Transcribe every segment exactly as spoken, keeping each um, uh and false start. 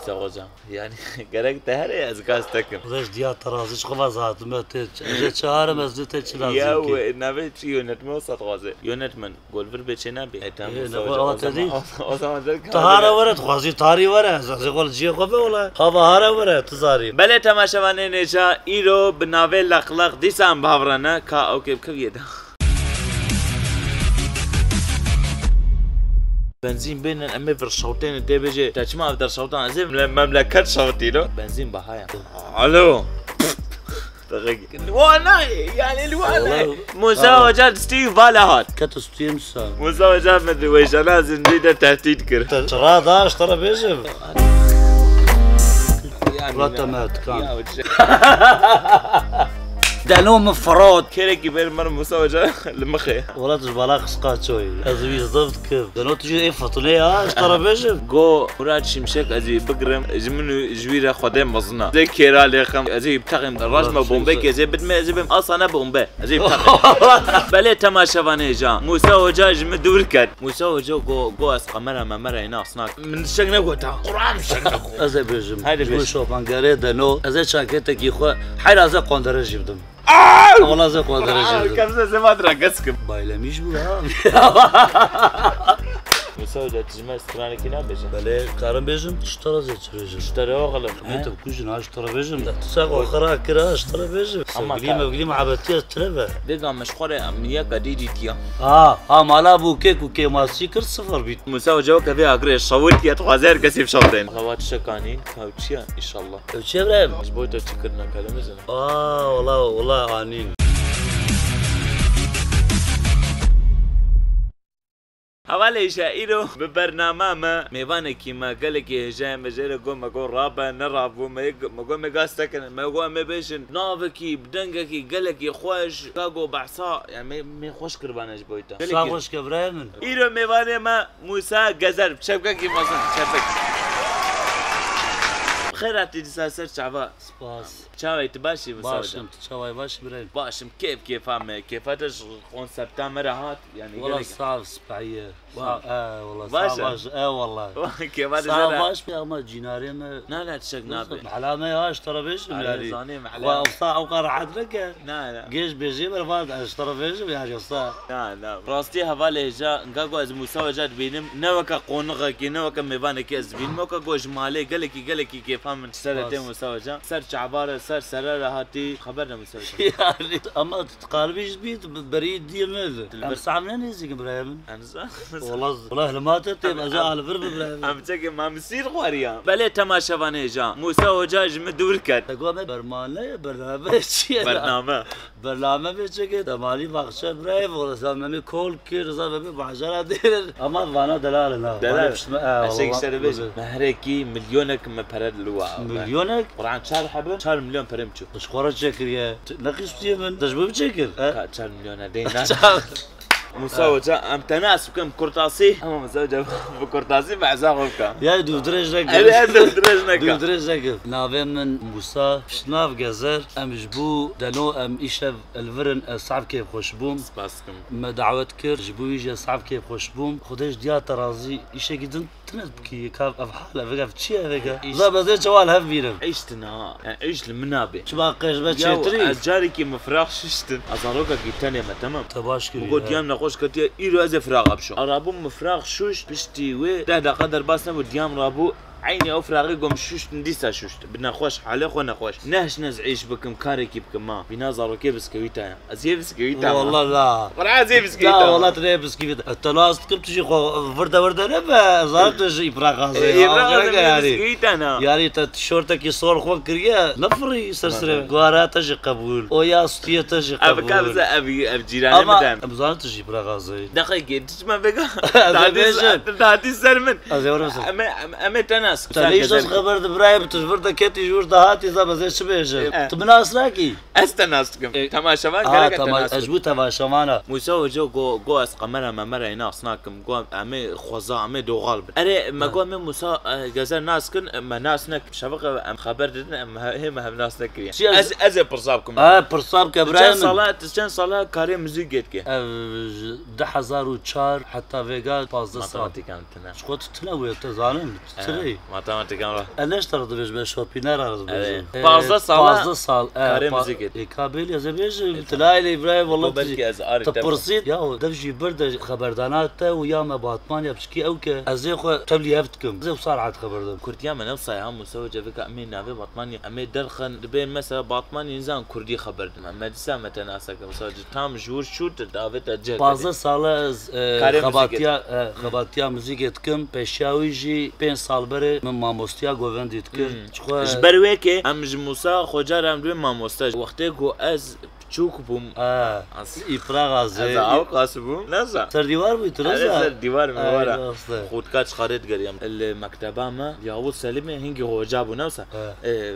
Sağ ol hocam. Yani gerek te here ez gaz tekim. Reş diya terazî ji xwe ve zatim te. Ez ê çi harim ez te çi lazim ki? Ya navê çi yönetmen o sat xwaze. Yönetmen. Gol vir bê çê nabê. E, tamam, Ê, Musa ne Hoca, o zaman, o, o zaman der ki Tahara were, tu xwazî tarî were. Ez, ez xwe li cihê xwe ve wala. Hava hara were, tu zarî. Belê temaşevanên hêja, îro bi navê Leqleq dîsa em bi hev re ne. Ka ew kê bi keviyê de. Benzîn bênin, em ê vir şewtêne tê bêjê. Te çima ev der şewtan? Ez ê memle-, memleket şewtî lo. Benzîn bahaya. Alo. Wa ne, yani li wa ne. Musa Hoca stî vala hat. Ket stûyê Musa. Musa Hoca min di wêjana zindî de tehdît kir. Te çira da, ji te re bêjim. Wala te me tikan. Deno min firot. Kêrekî ber mir Musa Hoca li mixê. Wala tu ji bala qisqa çoyî. Ez wî zeft kim. Deno tu jî ê fitinê ya, ji te re bêjim. Go Murat Şimşek ez ê bigirim, ji min û ji wî re Xwedê mezin e. Ez ê kêra lêxim, ez ê biteqim, rajme bombekê ez ê bidime, ez ê bim asane bombe. Ez ê biteqim. Belê temaşevanê hêja. Musa Hoca ji min dûr ket. Musa Hoca go, go ez qemera memera yê nas nakim. Min tiştek negota. Quran tiştek negot. Ez ê bêjim. Haydi bêj. Ji bo şopangerê Deno, ez ê çaketekî xwe heyra ez ê qondere jî bidim. Wala ez ê xwe derece bidim. Kevze zevat ra geskim. Baylemîş bû ha. Musa Hoca, tu ji me stranekî nabêje? Belê, karim bêjim, ji te re zê çi bêjim? Ji te re oxelim. He? Tu bikujin ha, ji te re bêjim. Tu se xwe xira kira, ji te re bêjim. Ama sevgilî mevgilî muhabbetî ez tune be. Vêga me ji xwe re em yeka dî dîtiya. Ha, ha, mala bû kêk û kêmasî kir, sifir bît. Musa Hoca weke vê agirê şewitiye, dixwaze her kesî bişewitên. Xewa tişekanî, ka çi ye, înşallah. Ew çi ye birayê min? Ji bo te çi kirine, keleme zin. Aa, wala, wala anîn. Hevalê hêja, îro bi bernama me mêvanekî me gelekî hêja ye, me jê re got, me got rabe, nerabû, me, me got me gaz tekin, me got em ê bêjin navekî bi dengekî gelekî xweş, ka got behsa, yani me, me xweş kiribane ji bo te. Gelekî. Sağ xweş ke birayê min. Îro mêvanê me Musa Gezer, çepkekî mezin, çepek. Xêr hatî dîsa ser çava. Spas. Çawê tu baş î, Musa Hoca? Başim, tu çaway baş birayê? Başim, kêf kêfa me, kêfa te ji konsepta me re hat, yani. Wala gelek sav sipahiye. Wa. Sav, e, wala, baş sav e? Baş, e, wala. Wa, kêfa te sav jere baş be ama cînarê me. Na, na, tişek nabe. Mehla me ya, ji te re bêjim, yani. Zanê mehla. Wa, usta, ew qar rahat neke. Na, na. Gêj bêjê bervan, ez ji te re bêjim, yani, usta. Na, na. Rastî hevalê hêja, nga ku ez Musa Hoca dibînim, ne weke qonixekî, ne weke mêvanekî ez dibînim, weke ku ji malê gelekî, gelekî kêfa min ji serê tê Musa Hoca. Ser çava re, ser sere re hatî, xeber ne Musa Hoca. Yani, ama tu diqalibî ji bî, tu bi-, berî diyê min. Em sav ne nêzîk in birayê min. Em zan. Wala, wala hilmate tê, ez ê alivir bibirayê min. Em çekê ma misîr xwariya. Belê temaşevanê hêja. Musa Hoca ji min dûr ket. Te got me bermane ye, bername çi ye? Bername. Bername bê çekê, te malî baxçe birayê, wala sen me kol kir, sen me bajara dêr. Ama vana delal in ha. Delal. Vana pişt me, e, eşek wala, sere bêj. Meherekî milyonek me pere li wa. Milyonek? Quran çar hebin, çar milyon pere min çû. Ji xwe re çêkiriye. Tu neqîstiyê min. Te ji bo çêkir. E? Ka çar milyona deyn nas. Çar. Musa Hoca, em te nas bikim kurtasî. Ama Musa Hoca bi kurtasî behsa xwe bike. Ya dûvdirêj neke. Evet, evet, dûvdirêj neke. Dûvdirêj neke. Navê min Musa, piştnav Gezer. Em ji bo Deno, em îşev li vir in, ez saf kêfxweş bûm. Spas dikim. Me dawet kir, ji bo wî jî ez saf kêfxweş bûm. Xwedê ji diya te razî, îşekî din tine bikî, ka ev hal e, vêga ev çi ye vêga? Îş- Za bezê çawa li hev bîrim. Îş tine ha. Yani îş li min nabe. Çima qêj be çêtirî? Ya ez carekî min firaq şiştin. Ez zarokekî tenê me, temam. Te baş kiriye. Min got diyam nexweş ketiye, îro ez ê firaqa bişo. Arabûm min firaq şûş, piştî wê deh deqa derbas nebû, diyam rabû. Eynî ew firaqê ku min şûştin dîsa şûşt. Bi nexweş, halê xwe nexweş. Nehiştin ez îş bikim, karekî bikim ma. Bîna zarokê biskewîta ye. Ez yê biskewîta ma. Wallah la. Wala ez yê biskewîta ma. La, wallah tu neyê biskewîta. Ez te nas dikim, tu jî xwe virde virde nebe. Zaten tu jî îfraxazê. Îfraxazê, yani. Biskewîta na. Yani te tişortekî sor xwe kiriye. Nefirî ser sirê. Guhara te jî qebûl. Oya stûyê te jî qebûl. Ev ka bize ev, ev cîranê min de. Ama em zanin tu jî îfraxazê. Deqekê, tu çima vêga? Ez ê bêjim. Datî ser min. Ez ê werim ser. Em ê, em, em ê te nas. Te nîş dest xeber di birayê bi tu ji vir de ketî ji wir de hatî zab ez ê çi bêjim? E. Tu min nas nakî? Ez te nas dikim. E. Temaşevan, ha, gerek e te nas. Ez ji bo temaşevana. Musa Hoca go, go ez qemera memera yê nas nakim. Go em ê xweza, em ê doxal bin. Erê, me go em ê Musa, e, Gezer nas kin, e, me nas nekin. Şeveqe em xeber didin, em he-, hê me hev nas nekiriye. Çi ez, ez ê pirsa bikim. Ha, pirsa bike birayê min. Tu çend sala, tu çend sala karê muzîkê dike? Ev, ji du hezar û çar heta vêga pazdeh sal. Matematîka min tune. Ji xwe tu tune wê, te zanin, tu tirê. Matematîkan ra. Ez ne ji te re dibêjim, ez şopîner re dibêjim. Erê. Pazdeh sal e. Pazdeh sal, e, karê muzîkê. E, ka belê ez ê bêjim, tu nayê lê Îbrahîm, wela tu belkî ez arê te pirsît. Ya, dev jî bir de xeberdana te û ya me Batman ya piçkî ew ke ez ê xwe tevlî hev dikim. Ez ê wisa rehet xeber dim. Kurdiya me ne wisa ya, Musa Hoca, vêka em ê navê Batmanê, em ê derxin, dibên mesela Batmanê nizan Kurdî xeber dime. Me dîsa me te nas kir. Mesela tam ji wir şût davê te cih. Pazdeh sal e ez, e, karê muzîkê xebatiya, e, xebatiya muzîkê dikim. Pêşiya wî jî pênc sal berê min mamostiya govendî dikir. Hmm. Çixwe ji ber wê ke em ji Musa Xoca re em dibê mamoste. Wextê ku ez piçûk bûm. Ha. Îpraxa zê. Ez awqas bûm. Neza. Ser dîwar bûyî tu, neza? Ser dîwar me wara. Ay, rast e. Xutka çixarê digeriyam. Li mekteba me Yavuz Selîmê hingî hoca bû, newsa? He. E,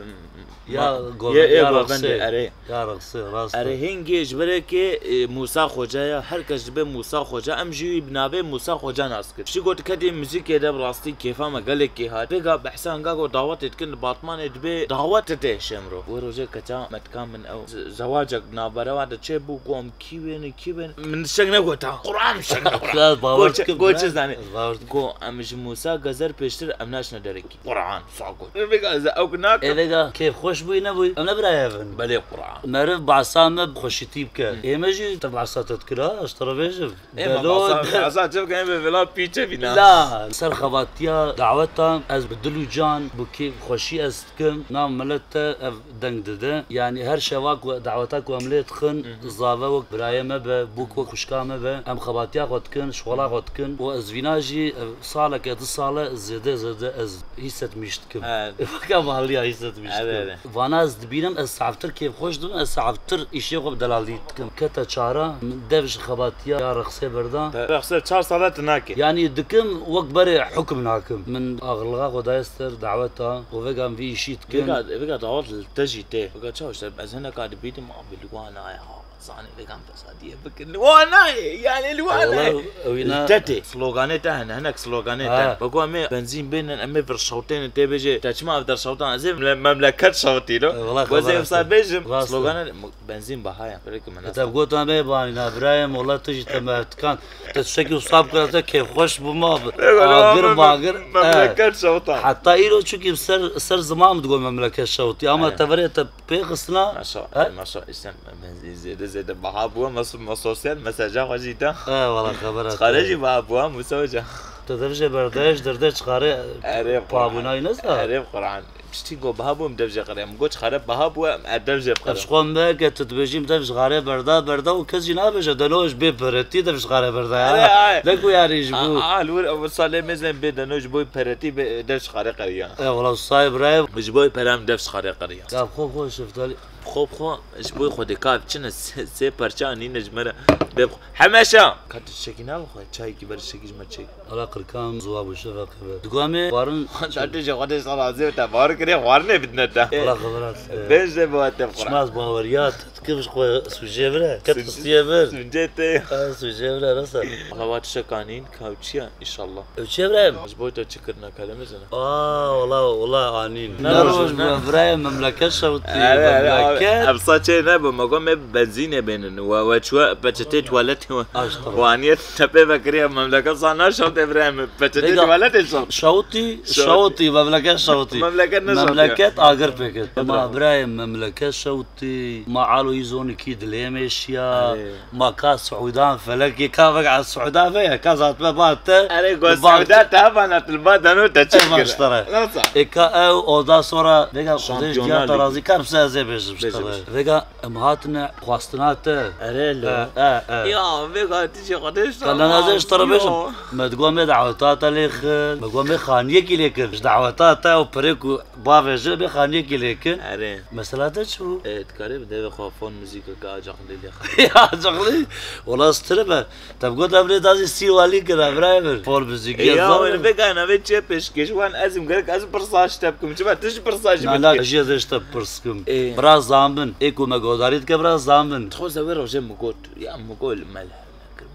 Ya, ma-, govend-, yê, yê ya govendê, Rexsê. Erê. Ya Rexsê, rast e. Erê, hingê ji ber ke, e, Musa Xoca ya, her kes dibe Musa Xoca, em jî wî bi navê Musa Xoca nas kir. Piştî got, kedê muzîkê de bi rastî kêfa me gelekî hat. Vêga behsa hinga got dawetê dikin li Batmanê dibe dawet tê şemro. Wê rojê keça me dikan min ew z-, zewacek navberewa de çêbû, got, em kî wêne, kî wêne? Min tiştek negota. Quran tiştek negota. Biraz bawer dikim, got çi, got çi zanî? Ez bawer dikim. Got, em ji Musa Gezer pêştir em naçine derekî. Quran, sagot. Vêga ez ew nakim. Ê vêga kêf xweş bûyî nebûyî? Em ne birayê hev in? Belê Quran. Meriv behsa me bi xweşîtî bike. Hı. Ê me jî te behsa te dikir ha, ez te re bêjim. Ê me Belo behsa, de- behsa çi bikin, ê me vêla pîçe bîna. La, ser xebatiya daweta ez bi dil û can, bi kêf xweşî ez dikim. Nav milet te ev deng dide. Yanî her şeva ku daweta ku em lê dixin, Hı hı. zave wek birayê me be, bûk wek xwişka me be, em xebatiya xwe dikin, şixula xwe dikin. Û ez vîna jî, ev saleke, du sal e, zêde zêde ez hîsetmîş dikim. He. Weke maliya hîsetmîş dikim. Ere, ere. Vana ez dibînim, ez saftir kêfxweş dibim, ez saftir îşê xwe bi delalî dikim. Kete çara, min dev ji xebatiya ya Rexsê berda. Te Rexsê çar sal e tu nakê. Yanî dikim, wek berê hukm nakim. Min axillixa xwe daye ser daweta, û vêga em vî îşî dikin. Vêga, vêga dawet li te jî tê. Vêga çawa işte, ez hineka dibînim, abi li wan nayê ha. Zanê vêga em fesadiye bikin. Li wan nayê, yani li wan nayê. Wela, ew îna- Li te tê. Sloganê te hene, hinek sloganê te. Ha. Bego em ê benzîn bênin, em ê vir şewtênin, tê bêjê, te çima ev der şewtan? Ez ê memle-, memleket şewtî lo. E, wela xeber wisa bêjim, rast e. Sloganê, benzîn baha ye. Belê ki min e, te gotan bê banî, na birayê, wela tu jî te me tikan. Te tiştekî wisa bikira, te kêfxweş bû ma bi. Agir magir, e. Memleket şewtan. Heta îro çikî ser, ser ziman min digot memleket şewtî. Ama te verê te pê xistina. Maşa, he? Maşa, işte, benzîn zêde zêde baha bû, me so-, me sosyal mesaja xwe jî da. E, wela xeber e. Çixare jî baha bû, Musa Hoca. Te dev jê berdayê ji derdê çixare. Erê Quran. Pabûnayî neza? Erê Quran. Piştî got baha bû, em dev jê qirê. Em got çixare baha bû, em dev jê qirê. Ev ji xwe me ke tu dibêjî em dev ji xare berda, berda û kes jî nabêje deno ji bê peretî dev ji xare berda ya. Erê, ay. Ne ku yarî ji bo. A, a, li wir, ew salê mêzên bê deno ji bo peretî bê, dev ji xare qeriya. E, wela say birayê. Ji bo pere em dev ji xare qeriya. Ya xwe xwe şeftalî. Xwe xwe, ji bo Xwedê ka çi ne sê, sê perça nîne ji me re. Bê xwe. Hemeşa! Ka tu çekî nabixwe, çayekî ber çekî ji me çek. Ala qirkan ziwa bû şeveqê be. Digo em ê xwarin. Xwedê ji Xwedê sal razî be, te bawer kirê xwarinê bidine te. Ala xeberat. Bêj de bi te Quran. Çima ez baweriya te dikim ji xwe sûcê vir e. Ket xistiye vir. Sûcê te. Ha, sûcê vir e, rasa. Ala wa tişekanîn, ka çi ya, inşallah. Ew çi ye, Ibrahim? Ji bo te çi kirine, keleme zene. Aa, wala, wala anîn. Ne roj, ne roj, birayê, memleket şewtî, memleket. Ev saçê ne bi, me got me benzînê bênin. We, we çuwe peçetê tuwaletê we. Aştı. Waniye tepê vekiriye, memleket sa naşewtê birayê me. Peçetê tuwaletê şewt. Şewtî, şewtî, memleket şewtî. Memleket ne şewtî. Memleket agir pêket. Ma birayê, memleket şewtî. Ma alo yî zonikî dilê mêşiya. Ma ka Siûdan felekê, ka vek a Siûda ve ya, ka zat me ba te. Erê, go Siûda te hevana, tu li ba dano te çi kir? Nasıl? E ka ew, ondan sonra, vega Xwedê ji diya te razî, ka bi se ez ê bêjim ji te. Vega em hatine xwastina te. Erê lo. E, e, e. Ya, vega tu jî Xwedê ji te razî. Ka ne ez ê ji te re bêjim. Me digo me daweta te lê xir. Me go me xaniyekî lê kir. Ji daweta te û pirê ku bavêje bê xaniyekî lê kir. Erê. Mesela te çi bû? E, dikarî bi devê xwe fon muzîkeke acaqlî lê xwe. Acaqlî? Wala stir be. Te bi got ev rê dazî sî walî kira, birayê min. Fon muzîkî. E, ya, wê veke navê çi pêşkêş wan, ez im gerek ez pirsa ji te bikim. Çima tu ji pirsa jî bikî? Na, na, jî ez ê ji te pirs kim. E. Bira zamin. Ê ku me godarî dike bira zamin. Dixwaze wê rojê min got. Ya min got li me li hev nekir.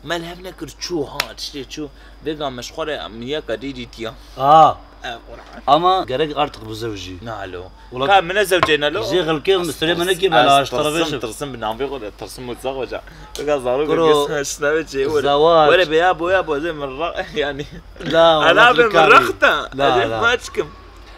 Me li hev nekir çû ha, tiştê çû. Vêga me ji xwe re em yeka dî dîtiya. A. Ama gerek artık bizewjî. Nalo. Ka min ne zewcê nalo. Jê xelkê mistirê min nekî bela, ez tirsim, tirsim bi navê xwe de, tirsim Musa Xoca. Bika zarok Kuro, kes şinavê çê were. Zewac. Were be ya bo ya bo, zê min ra-, yani. La, ana be min rexta. La, la. Maçkim.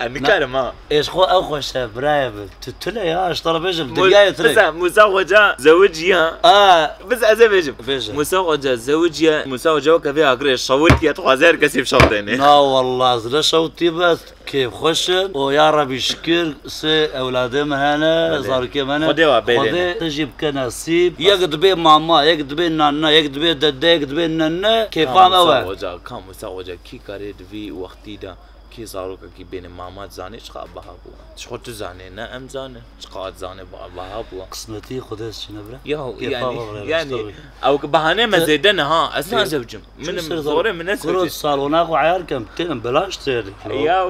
Ez nikarim ha. Êş xwe ew xweş e, birayê min. Tu tune ya, ji te re bêjim, dinyayê tune. Bize Musa Xoca zewiciya. A. Biz ez ê bêjim. Bêje. Musa Xoca zewiciya. Musa Xoca weke vê agirê şawitiye, dixwaze her kesî bi şawitêne. Na wallah, ez ne şawitî bes. Kêfxweş in û ya Rebî şikir sê ewladê me hene, zarokê me hene. Xwedê wa bêrê. Xwedê te jî bike nesîb. Yek dibê mama, yek dibê nana, yek dibê dede, yek dibê nene, kêfa me ew e. Ka Musa Xoca, ka Musa Xoca kî karê di vî wextî de kî zarokekî bêne mama dizanê çiqa biha bû. Ji xwe tu zanê, ne em zanin. Çiqa dizanê ba-, biha bû. Qismetî Xwedê çîne bira. Ya, yani, yani, ew ki bahane me zêde ne ha. Ez nazewcim. Min zorê min ne zewcim. Kuro salona xwe ayar kem, tênim belaş têr. Ya.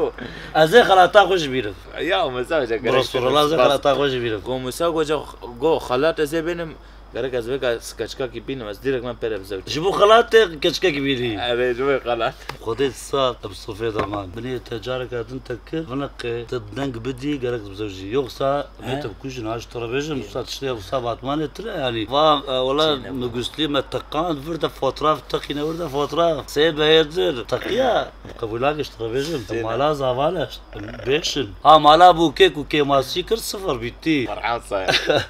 Ez ê xelata xwe ji bîr im. Ya, Musa Hoca, gerek Resulullah, ez ê xelata xwe ji bîr im. Go Musa Hoca, go xelat ez ê bênim. Gerek ez vêga skeçkakî bînim, ez direkt me pere bizewcim. Ji bo xelatê keçkekî bînî. Erê, ji bo xelat. Xwedê sal bi sofê de man. Binê te careke din te kir, viniqê, te deng bidî, gerek bizewcî. Yoksa Vê te bikujin, ha, ji te re bêjim, wisa tiştê, wisa Batmanê tune, yanî. Va, e, wela, mi guslî me teqand, vir de fotraf, teqîne vir de fotraf. Sê beyê dir, teqiya. Qebûlak ji te re bêjim, te mala zaval e, bêşin. Ha, mala bû kêk û kêmasî kir, sifir bitti. Ferhan Sayar.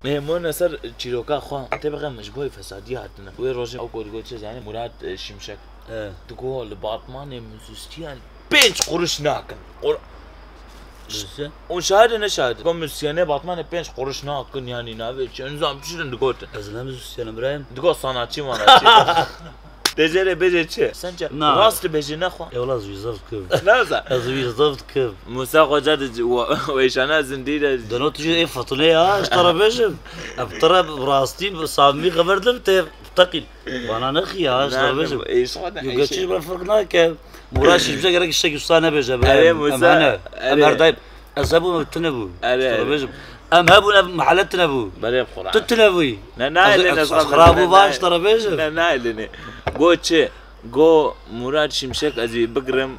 Ê, Mona ser çîroka xwe, tê bixem ji bo fesadî hatine. Wê rojê ew ku digot çi zanî, Murat, e, Şimşek. He. Digo li Batmanê muzîsyen pênc quruş nakin. Qur-, Muzîsyen? Û şahid û ne şahid. Digo muzîsyenê Batmanê pênc quruş nakin, yanî navê çi, nizam çi din digotin. Ez ne muzîsyen im, Ibrahim. Digo sanatçî manatçî. Tê jê re bêje çi? Sence rast dibêje nexwe? E, wela ez wî zeft kim. Naza. Ez wî zeft kim. Musa Xoca di ci-, we-, wêşana zindî de. Deno tu jî ê fitinê ya, ji te re bêjim. Em te re bi rastî, bi samimî xeber didim, tê teqîn. Bana nexî ya, ji te re bêjim. Yo geçiş be ferq nake. Mura Şimşek gerek şek usta nebêje. Erê Musa, em hene. Em her daim. Ez hebû, tu nebû. Erê, erê. Ji te re bêjim. Em hebûn, ev mehele tune bû. Belê Quran. Tu tune bûyî. Ne, ne, ez, ne, ez, ez xirab bû, baş te re bêjim. Ne, ne, ne. Go çi? Go Murat Şimşek ez ê bigirim.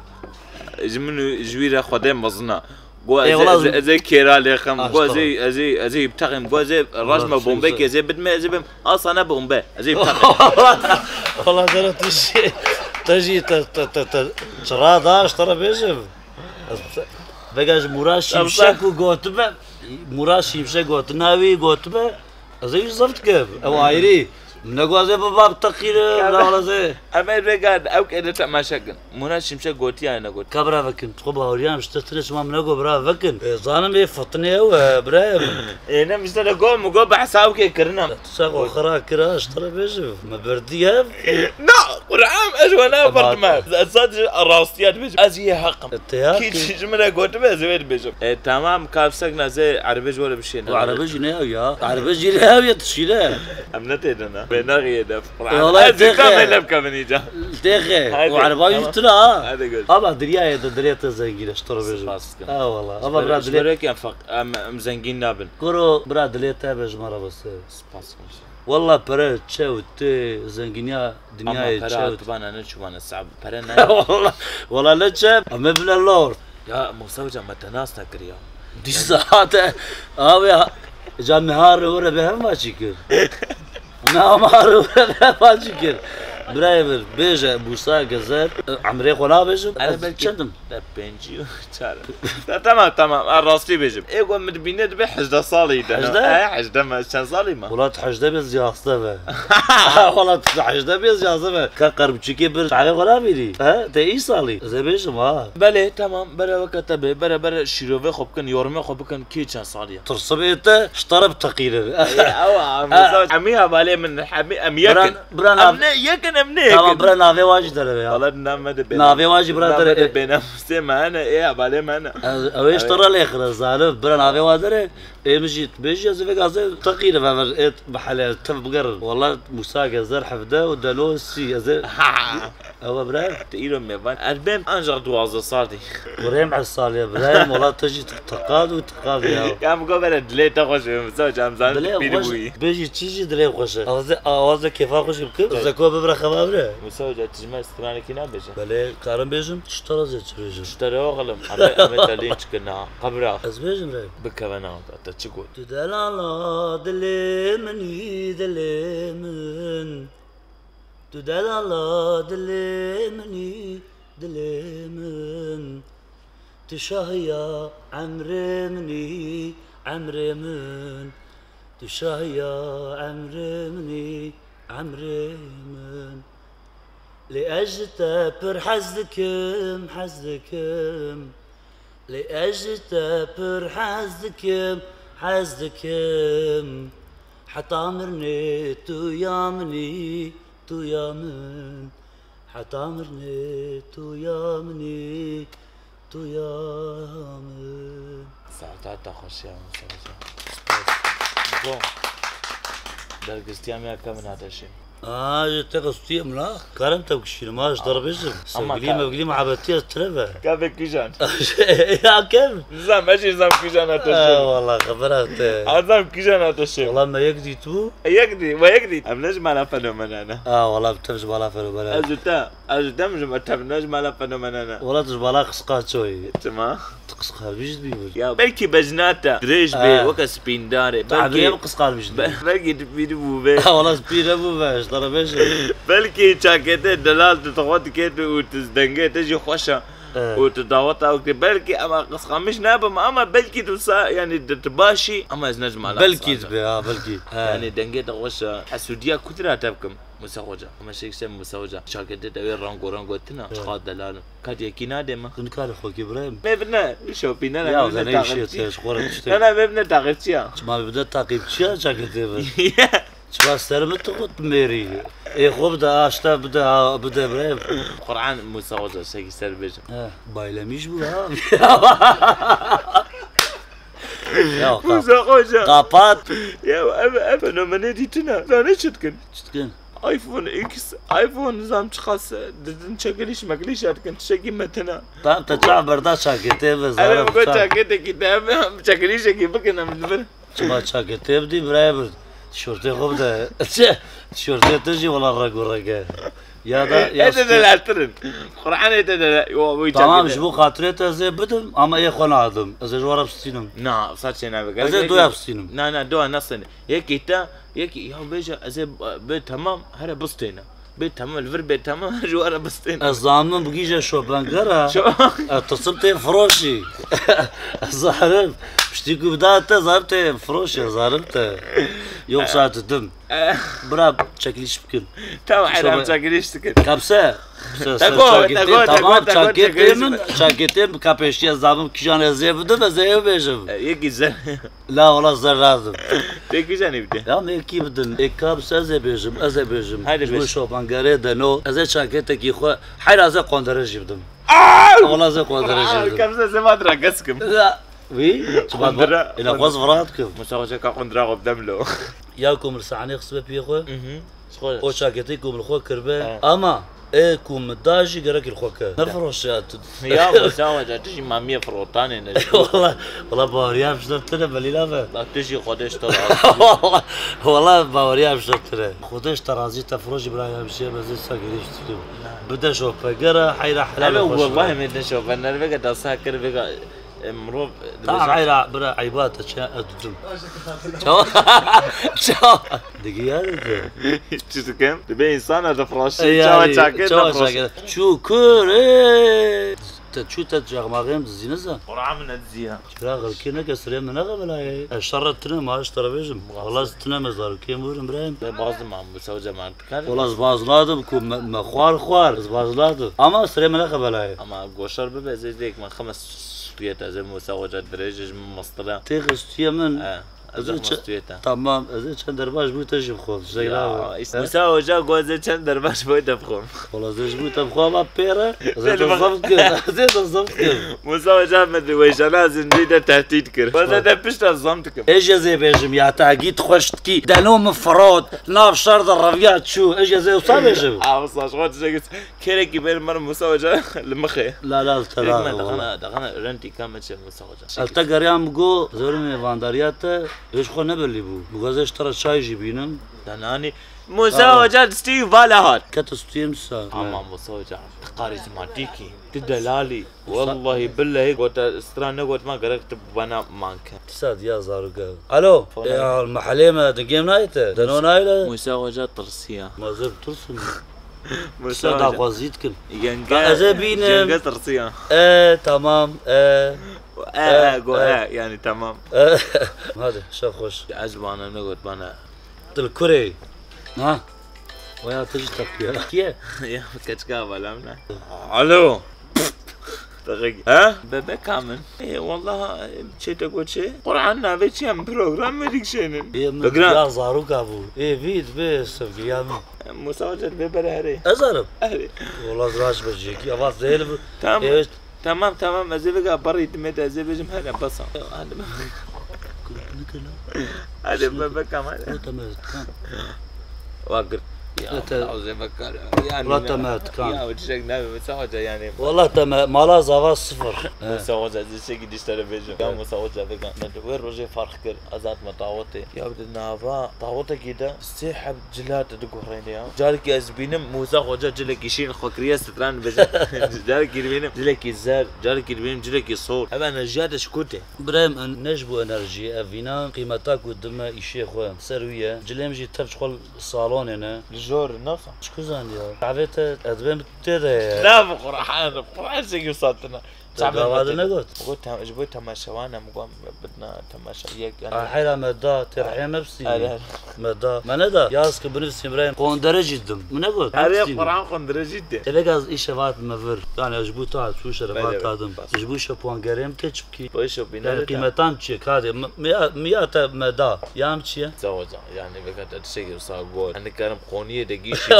Ji min û ji wî re Xwedê mezin e. Go ez ê, ez ê, ez ê kêra lêxim. Go ez ê, ez ê, ez ê biteqim. Go ez ê rajme bombekê ez ê bidime, ez ê bim. Asane bombe. Ez ê biteqim. Wala zero tu jî, tu jî, te, te, te, te, çira da, ji te re bêjim. Vega ji Mura Şimşek û gotibe, Mura Şimşek gotina wî gotibe, ez ê wî zeft kim. Ew ayrî. Min negot ez ê biba bi teqî re, bira wala ez ê. Em ê vega ew kêde temaşe kin. Mura Şimşek gotiya ne got. Ka bira vekin. Xwe baweriyan ji te tine çima min negot bira vekin. E, zanim ê fitinê ew e, bira min. Ê, ne, min ji te re got, min got behsa ew kê kirine. Ser xwe xira kira, ji te re bêjim. Me berdî hev. Na, Quran, ez we ne berdime. Ez sadece rastiya dibêjim. Ez yê heqim. Kî çi ji min re gotibe, ez ê wê dibêjim. E, tamam, ka sekna ez ê erebê ji we re bişêne. Erebê jî ne ew ya. Erebê jî ne ew ya, tu şîne. Em ne tê de ne. Bê nexiyê de. Wala ez têxe. Ka me lem kevin îca. Têxe. Hadi, o ereba tamam. Yutuna ha. Hadi gör. Ama diryayê de dirê te zengîn e, ji te re bêjim. Spas dikim. Ha, wala. Ama bira dilê. Em, em zengîn nabin. Kuro, bira dilê te be ji me re bese. Spas dikim. Wala pere çew tê zengîniya dinyayê çew. Ama pere hatibana ne çûbana sab. Pere ne. Wala, wala ne çew. Em ê bine lor. Ya Musa Hoca, me te nas nekiriya. Dîsa te. Abi, ca nihar û re be hema çî kir. Namar û re be hema çî kir. Birayê min, bêje Musa Gezer, emrê xwe nabêjim. Ez belkî çendim? De pêncî û çar. De, tamam, tamam. A, rastî bêjim. Ê ku min dibîne dibe hejdeh salî de. Hejdeh? E, hejdeh me, çend salî me? Wala tu hejdeh be, ez yazdeh be. Wala tu hejdeh be, ez yazdeh be. Ka qerbiçikê bir çavê xwe nabînî. He? Te î salî. Ez ê bêjim ha. Belê, tamam. Bere weke te bê. Bere, bere şîrovê xwe bikin, yormê xwe bikin. Kî çend salî ye? Tirsibê te, ji te re biteqînin. Ê, ew, em, ha. Emî hevalê min, hemî, em yekin. Bira, bira nav-, em ne yekin, em ne yekin. Tamam, bira navê wa jî dereve ya. Wala name de bêne. Navê wa jî bira dereve. Name de bêne. Sê me hene, ê, hevalê me hene. Ez, ew ê ji te re lêxin, ez zalim. Bira navê wa dere. Ê min jî, tu bêjî ez ê vêga ez ê teqînim, ev ê mehele tev bigerin. Wala Musa Gezer hevdeh û Delo sî, ez ê Ew e bira? Tu îro mêvan. Ez bêm ancak duwazdeh sal dî. Kurê em ez sal ye bira. Wala tu jî teqad û teqad ya. Ya min got bere dilê te xweş be, Musa Hoca, em zanin tu pîr bûyî. Bêjî çi jî dilê xweş e. Awazê, awazê kêfa xweş bikim. Zeko bibire xema bire. Musa Hoca, tu ji me stranekî nabêje. Belê, karim bêjim, çi te re zê çi bêjim. Ji te re oxelim. Ame, ame te lînç kirina. Qebra. Ez bêjim re. Bikeve nav te, te çi got? Tu delala dilê min î, dilê min. Tu delala dilê min î, dilê min. Tu şahiya emrê min î, emrê min. Tu şahiya emrê min î, emrê min. Lê ez ji te pir hez dikim, hez dikim. Lê ez ji te pir hez dikim, hez dikim. Heta mirinê tu ya min î, tu ya min. Heta mirinê tu ya min î, tu ya min. Saeta te xweş ya min, saeta. Spas. Bon. Dergistiya me ya ke min ateşê. Aa, ji te qistiyê min a. Karim te bikişînim, ha, ji te re bêjim. Ama sevgilî ka- mevgilî muhabbetî ez tire ve. Ka vê kijan? Ya kim? Nizam, ez jî nizam kijan ateşê. Aa, wala xebera te. Azam kijan ateşê. Wala me yek dît bû. E, yek dît, we yek dît. Em ne ji mala fenomena ne. Aa, wala bi tev ji mala fenomena. Ez û te, ez û te min ji me tev ne ji mala fenomena ne. Wala tu ji mala qisqa çoyî. Çima? Tu qisqalmîş dibî. Ya belkî bejna te dirêj bê, ha, weke spîndar e. Tu belkî ebirê qisqalmîş dibî. Be-, belkî tu pîr bû be. Ha, wala pîr nebû be, ji te re bêjim. Belkî çakê te delal tu, tu xwe dikê tu û tu dengê te jî xweş e. Evet. Û tu daweta ew dikê. Belkî ema qisqalmîş nabim ama belkî tu sa-, yani tu, tu başî ama ez ne ji mala qisqalmîş. Belkî dibe, ha, belkî. Ha. Yani dengê te xweş e. Hesûdiya ku tira te bikim? Musa Xoca. Ama şey işte Musa Hoca. Çaketê te wê rango rango tina. Evet. Çiqa delal in. Ka tu yekî nadê me. Hûn karê xwe kî birayim. Me bine şopîne ne, ya, me bine zaneyî şey takipçi. Te, ji xwe re tiştê. Ne, ne, me bine takipçi ya. Çima me bide takipçi ya çaketê me? Çima ser min tu xwe mêrî? Ê xwe bide, aşta bide, ha, bide birayim. Qur'an Musa Hoca, şekî ser bêjim. He, baylemîş bû ha. Ya, kap-, Musa Hoca. Kapat. Ya, ev, ev fenomenê dîtine. Zanî çi dikin? Çi dikin? iPhone X, iPhone nizam çiqas didin çekiliş mekiliş ya dikin, tiştekî metine. Tamam, te çav berda çaketê ve. Erê, zarif, min got çav- çaketekî te, em çekilişekî bikin, em li vir. Çima çaketê bidî, birayê min? Tişortê xwe bide. Çi? Tişortê te jî wela reng û reng e. Ya da, ya ê te stû- delaltirin. Qur'anê te delal. Yo, bu tamam, çaketê. Ji bo xatirê te ez ê bidim, ama ê xwe nadim. Ez ê ji we re bistînim. Na, saçê navê. Ez ê doya bistînim. Na, na, doya nasıl? Yekî te, yekî, ya bêje, ez ê bê temam, here bistêne. Bê temam, li vir bê temam, ji we re bistêne. Ez zanim bigîje şopengera. Şo- Ez tisim tê firoşî. Ez zanim. Piştî ku bida te, zanim tê firoşî, ez zanim te. Yoksa tu dim. Bira çekiliş bikin. Tamam, şope- hayran çekiliş dikin. Kapse. Te go, te go, te go, tamam, te go, çaketê çekiliş min, çaketê min ka pêşiya zanim kijan ez ê bidim, ez ê bêjim. E, yekî zer. La, wala zer razim. Pêkî janî bide. Ya me kî bidin? Ê kab se ez ê bêjim, ez ê bêjim. Haydi bêj. Ji bo şopangerê de no, ez ê çaketekî xwe heyra ez ê qondere jî bidim. Wala ez ê qondere jî bidim. Kab se ez ê vat ra kes kim. Ya, wî, çima qondere, ila xwez virat kim. Musa Hoca ka qondera xwe bidem lo. Ya ku min sahnê xistbe piyê xwe. Mhm. O çaketê ku min xwe kirbe. He. Ama ê ku min da jî gerek li xwe ke. Nefiroşe tu. Ya Musa Hoca, tu jî mamiyê firotanê ne. Wala, wala baweriya ji te tine belî nabe. La tu jî Xwedê ji te razî. Wala, wala baweriya ji te tine. Xwedê ji te razî, te firoşî bira ya bir şey, ez ê sa gerî ji te. Bide şopegera, heyra helal. Alo, xweş wallahî bira. Me de şope, nerveke da sa kir vega. E, mirov, tamam, dibêje, eyra, bira, eyba te çi, ez didim. Çawa? Çawa? Digiya dide. Çi dikim? Dibe insana difroşî, e, çawa yani, çakê çawa difroşî? Çakê? Çû kur, e. Te çû te çaxmaxê min dizîne ze? Qur'a min ne diziya. Çira xelkê neke sirê min nexe belayê. Ez şerre tine ma, ez te re bêjim. Wala ez tine me zarokê min birin birayim. Be bazim am, bu sewce man. Wala ez baz nadim ku me, me xwar xwar, ez baz nadim. Ama sirê min nexe belayê. Ama goşar bibe, ez ê dêk me xeme stûyet, ez ê Musa Hoca dirêj, ji min mistira. Tê xistûyê min. He. Ez ê çe-, tamam, ez ê çend derbaş bû te jî bixwim. Zeyra. Ya, işte. Musa Hoca got ez ê çend derbaş bû te bixwim. Wala ez ê ji bo te bixwim, ama pêre, ez ê te zeft kim. Ez ê te zeft kim. Musa Hoca me di wêjana zindî de tehdît kir. Ez ê te pişta zeft kim. Ê jî ez ê bêjim ya, te gît xweş dikî. Deno min firot, nav şer de reviya çû. Ê jî ez ê wisa bêjim. Aa, wisa ji xwe tiştekî. Kêrekî bêr mer Musa Hoca li mixê. La, la, li te la, wala. Daxana, daxana rentî ka me çe Musa Hoca. El te geriya min got, zor mêvandariya te, ê ji xwe nebelî bû. Min got ez ê ji te re çay jî bînim. Te nanî. Musa Hoca distî vala hat. Ket stûyê min sar. Ama Musa Hoca, tu karizmatîkî, tu delalî. Wallahî billehî got te stran negot ma gerek tu bana manke. Tisa diya zarok e. Alo. Ya, mehelê me dingê min nayê te. Deno nayê le. Musa Hoca tirsiya. Ma zê bitirsin. Musa Hoca. Daxwazî dikim. Yenge, ez ê bînim. Yenge tirsiya. E, tamam, e. E, e, go, e, yani tamam. E, hadi, şev xweş. Ez bana ne got bana. Dil kurê. Ha? Waya tu jî teqiya. Kiye? Ya, keçika balam ne? Alo. Daxik. Ha? Bebeka min. E, wallah, e, çê te got çê? Qur'an navê çi em program mı dikşenin? Ê min ya zaroka bû. Ê vî dibe sevgiya min. E, Musa Hoca dibe bere herê. Ez arim. Herê. Wallah ziraş be ciyekî. Ava zehir bi. Tamam. Ê, tamam, tamam. Ez ê vega barî dimê de ez ê bêjim here basa. Hadi. Hadi bebeka min. Tamam, tamam. Wa girt. Ya, Ete- Allah'u zevekar. Yani Ulan ne- Temer, kan. Ya, o çiçek ne, Musa Hoca yani. Wallah te me-, mala zava sıfır. Musa Hoca, ez çiçek dişlere bêjim. Ya Musa Hoca, vega. Ne, wê rojê farq kir, ez hatime tawetê. Ya, bir de nava, tawetekî de sê heb cilat diguherîne ya. Carekî ez bînim, Musa Hoca cilekî şîn xwe kiriye stran bêje. Carekî dibînim, cilekî zer, carekî dibînim, cilekî sor. Ev enerjiya de ji ku tê? Birayê min, ne ji bo enerjiyê, ev vîna qîmeta ku dime îşê xwe ser wî ye. Cilêm jî tev ji xwe li salonê ne. Li jor, nasa? Çi ku zandiya? Çavê te, ez dibêm tê de ye. Na bi Qur'an, bi Qur'an çekî satine. Te gava de negot? Got tem-, ji bo temaşewan em got bidna temaşe yek, yani. A, heyra me da, tê rehê me bisînî. Are, are. Me da. Me ne da. Yaz ki binivîsî birayê min. Qondere jî dim. Min negot? Are, Qur'an qondere jî de. Eve gaz îşe vat me vir. Yani ji bo ta çû şerefat ta dim. Ji bo şepongerê min tê çi Ki, bo şopînerê yani te. Qîmetan çi ye, kadê? Mi-, miya, miya te me da. Yam çi ye? Sağ ol, sağ ol. Yani veka te tiştekî wisa got. Em nikarin qoniyê de gişî.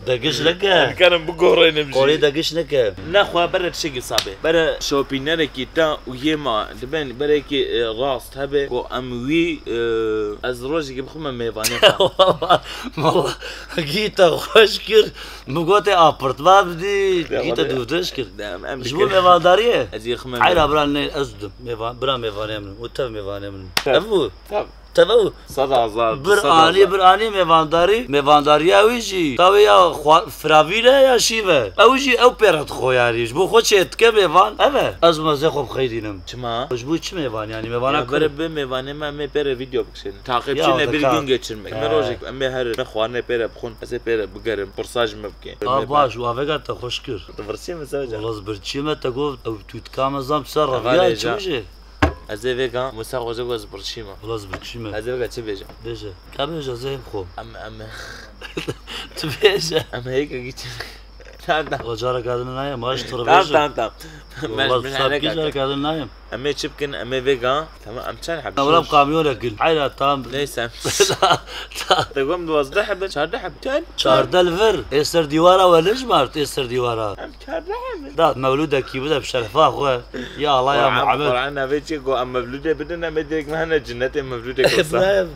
De giş neke. Em nikarin bigorînim jî. Qoniyê de giş neke. Nexwe bere tiştekî wisa bê. Bere şopînerekî te û yê ma. Dibên berekî, e, rast hebe. Ku em wî, e, ez rojekî bixwime mêvanê xwe. Valla, valla. Gî te xweş kir. Min gotê apartman bidî, ya, gî te dûvdiş kir. Em, em ji bo dikin. Mêvandariyê. Ez yê xwe Heyra bira nê, ez dim. Mêvan, bira mêvanê min. Û tev mêvanê min. Tev. Ev bû. Tev. Tev ew. Sed hazar, bir sed anî, hazar. Bir anî mêvandarî. Mêvandariya wî jî. Tawê ya xwa-, firavîle ya şîve. Ew jî ew pê re dixwe yarî. Ji bo xwe çê dike mêvan. Ev e. Ez mezê xwe bixeydînim. Çima? Ji bo çi mêvan yani? Mêvana ya, kir. Bere bi mêvanê me, em ê pê re video bikişînin. Takipçi ya, Nebil Gün geçirmek. Me rojek, em ê herin. Me xwarinê pê re bixwin. Ez ê pê re bigerim. Pirsa ji me bike. A, baş, û avega te xweş kir. Tu birçî me Sewca? Wala ez birçî me, te got, ew tu dika me zam ser reviya çi bije? Ez ê vêga, Musa Xoca got ez birçî me. Wala ez birçî me. Ez ê vêga çi bêje? Bêje. Ka bêje, ez ê him xwe. Em, em. Tu bêje. Em hêkekî çi? Tamam, tamam. Wala careke din nayê, ma ji tu re bêje. Tamam, tamam, tamam. Wala tu sabkî careke din nayê. Em ê çi bikin? Em ê vêga. Tamam, em çend heb? Ewlam kamyonek in. Heyra, tamam. Neyse. Ta, ta. Te gom duwazdeh heb, çardeh heb. Ten. Çardeh li vir. Ê ser dîwara we nejmart, ê ser dîwara. Em çardeh heb. Da, mewlûdekî bide bi şerefa xwe. Ya Allah, ya Muhammed. Qur'an navê çi go, em mevlûdê bidin, em ê dirêk me hene cinnetê mevlûdê kosa. Ibrahim.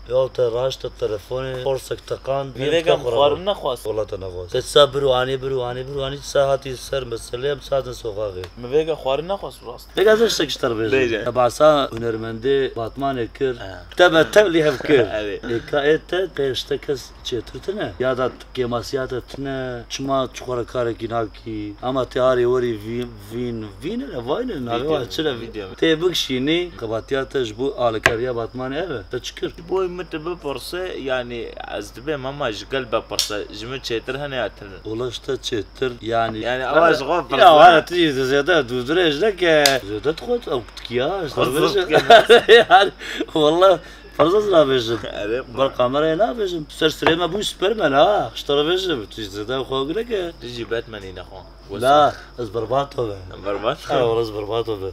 Ya te raşte telefonê, forsek teqan, vêga xwarin nexwast. Wala te nexwast. Te sa bir û anî, bir û anî, bir û anî, sa hatî ser meselê, em sa din soxaxê. Mi vêga xwarin nexwast rast. Vêga ez tiştek ji te re bêjim. Bêje. Te behsa hunermendê Batmanê kir. He. Te me tevlî hev kir. Evet. Ê ka ê te qê ji te kes çêtir tine. Ya da kêmasiya te tine. Çima çi xwe re karekî nakî? Ama te arê werî vîn, vîn, vîn e, vay ne, navê wa çi ne? Video. Tê bikişînî, qebatiya te ji bo alîkariya Batmanê ev e. Te çi kir? Ji bo min tu bipirsî, yanî ez dibêm ama ji gel bipirsî, ji min çêtir hene ya tune? Wala ji te çêtir, yanî. Yanî ewa ji xwe pirse. Ya, wala tu jî zêde dûdirêj neke. Zêde dixwet, ew kutikiya, ji te dibêje. Yanî, wala Ferz ez nabêjim. Erê, ber kamerayê nabêjim. Tu ser sirê me bû Superman ha. Ji te re bêjim. Tu ji zêde xwe guleke. Tu jî Batmanî nexwe. La, ez berbato me. Berbat? Ha, wala ez berbato me.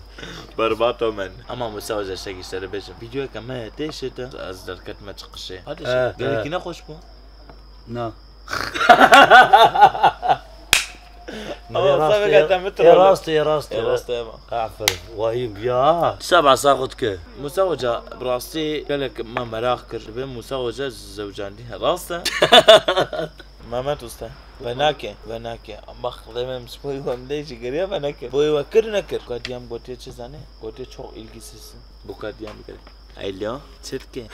Berbato men. Ama Musa Hoca şekî ser bêjim. Videoyeke me tê şête. Ez derketime çıkışê. Hadi Eh, şêt. Gelekî eh. Ne xweş bû. Na. Ama Ê, rast, sen ê, bêga te mi ê, troll. Rast, ê, rast, Ê, ê. Rast, ê, ma. Aferin. Wahîm ya. Seba saxot ke. Musa Hoca, bi rastî gelek me meraq kir. Dibê Musa Hoca zewcandî. Rast e? Mehmet Usta. Venake, venake. Ama xidê me mispoyî wem lê jî geriya venake. Boyê we kir nekir. Kadiyam gotiye çi zanê? Gotiye çok ilgisizsin. Bu kadiyam gerek. Alo, çi dike?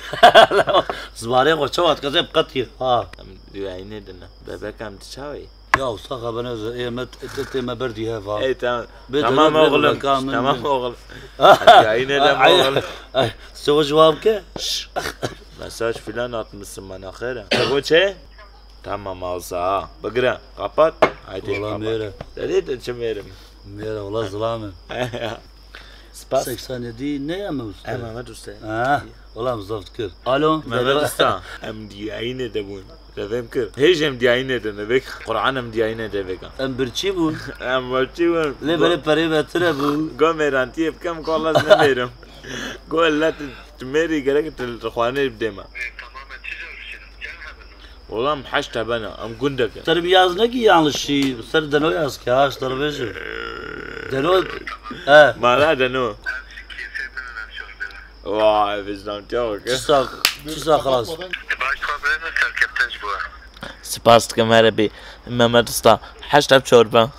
Zimanê xwe çawa dikeze bi qetî. Ha. Em duyayînê dine. Bebek em di çawê? Ya usta xebene ze, ê me t-, t-, tê me berdî heva. Ey, tamam. Bê Tamam dene bê oğlum. Bebek, amin. Tamam oğlum. Duyayînê de Ay, oğlum. Ay, se o cevap ke? Şş, mesaj filan atmışsın bana, xêr e. Bu çi? Tamam, alsa ha. Bigire, kapat. Haydi Valla kapat. Mêre. Dedi de çi mêrim? Mêre, valla zilamim. Spas. Seksen yedi ne ya Mehmet Usta? E, Mehmet Usta. Ha, valla em zaf dikir. Alo, Mehmet Usta, em diyayînê de bûn. Revêm kir. Hêj em diyayînê de ne vêk. Qur'an em diyayînê de vêk. Em birçî bûn. Em birçî bûn. Lê belê perê betire bû. Go mêrantiyê bikem, go Allah ez nemêrim. Go Allah tu, tu mêrî gerek tu li xwanê bidê me. Olam heşt hebene, em gundek in. Ser bir yaz ne ki yanlış şey, ser deno yaz ki, ha, işte, bêjim. Deno, he. Mala deno. Vay, bizden çok. Çisa, çisa xelas. Spas dikim, her bi Mehmet Usta. Heşt heb çorba.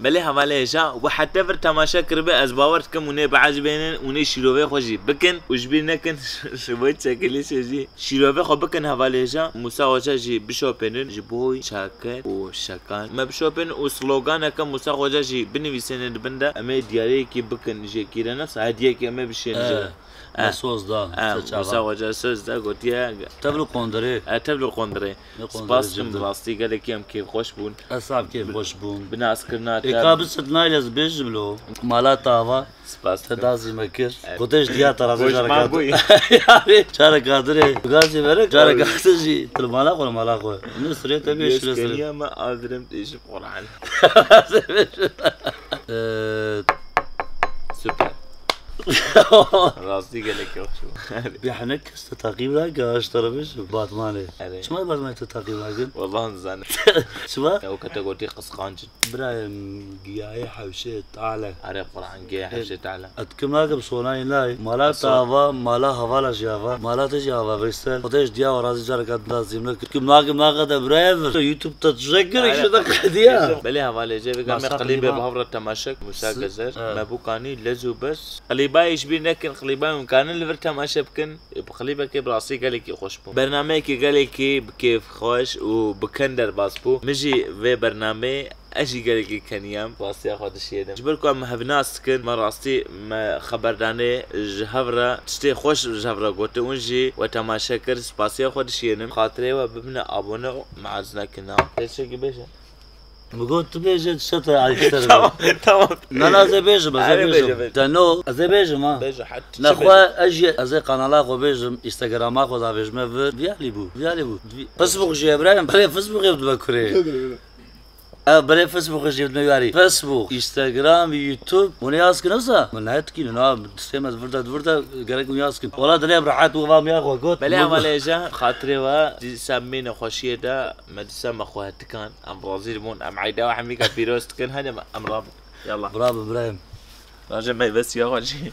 Belê hevalê hêja, we heta vir temaşe kiribe, ez bawer dikim hûn ê biecibênin, hûn ê şîrovê xwe jî bikin û ji bîr nekin, ji bo çekilişê jî şîrovê xwe bikin hevalê hêja. Musa Hoca jî bişopênin ji bo çaker û şekan. Me bişopênin û sloganeke Musa Hoca jî binivîsênin di bin de. Em ê diyariyekî bikin jê kîrene, hediyekî em ê bişênin jê. Eh, Eh, me soz da, eh, te çawa? Musa Hoca soz da, gotiye, Tevlî qondirê. Eh, tevlî qondirê. Ne qondirê Spas dikim, civdin. Rastî gelekî em kêfxweş bûn. Ez sav kêfxweş bûm. Bi naskirina te. Ê, ka bisit nayle ez bêjim lo. Mala tava. Spas dikim. Te dazî me kir. Evet. Goteş diya te razê Goş careka ma goy. Yani, careka dirê. Gazî verek, careka Oy. Te jî. Til mala xwe, mala xwe. Ne sirê te bê Yes, şire sirê. Kenya me azrem têşim Qur'an. Ee, Süper. Rastî gelek yok şu. Bir hene kes te takip nake, aş tarafı şu Batmanê. Evet. Çima Batmanê te takip nakin? Vallahi zaten. Çima? Ya o kategori kıskanç. Birayım, giyayê hewşê tale. Are Kur'an giyayê hewşê tale. Et kim nake bi sonayê nayê. Mala te ava, mala hevala jî ava. Mala te jî ava Veysel. Xwedê ji diya we razî careka din da zîmlik. Kim nake maqe de birayê vir. YouTube te tişek kir, Aynen. Şi de qediya. Belê hevalê cê vê gamê Masa qilîbê qilîba. Bi hev re temaşe kir, Musa Si-, Gezer. Evet. Me bû kanî lez û bes. Qilîbayê ji bîr nekin, qilîbayê hûn kanin li vir temaşe bikin. Bi qilîbekê bi rastî gelekî xweş bû. Bernameyekî gelekî bi kêf xweş û bi ken derbas bû. Min jî vê bernameyê Ez jî gelekî keniyam, rastiya xwe dişiyênim. Ji ber ku em hev nas dikin, me rastî me xeberdanê ji hev re tiştê xweş ji hev re gotin. Hûn jî we temaşe kir, spasiya xwe dişiyênim. Xatirê we bibine abone û me ez nekin ha. Tê çekî bêje. Min got tu bêje, tişte te alkişler. Tamam, tamam. Na, na, ez ê bêjim, ez ê Erê, bêjim. Bêje, bêje. Deno, ez ê bêjim ha. Bêje, hadi, Nexwe, bêje. Ez jî, ez ê kanala xwe bêjim, Instagrama xwe da bêjime vir. Viyalî bû, viyalî bû. Vi-, Facebook jî Ebrahim, belê Facebook ev dibe kurê. Ev berê Facebook jî dime yarî. Facebook, Instagram, YouTube. Hûn ê yaz kin wisa? Min nehetikînin ha, distê me virde, virde gerek hûn yaz kin. Wala dilê em rehet bû, va miya xwe got. Belê hevalê hêja, xatirê we, dîsa mê nexweşiyê de, me dîsa me xwe hetikan. Em razî dibûn, em eyda we hemîka pîroz dikin, hadi em, em rabin. Yallah. Bravo, Ibrahim. Raje meyvesiya xwe jî.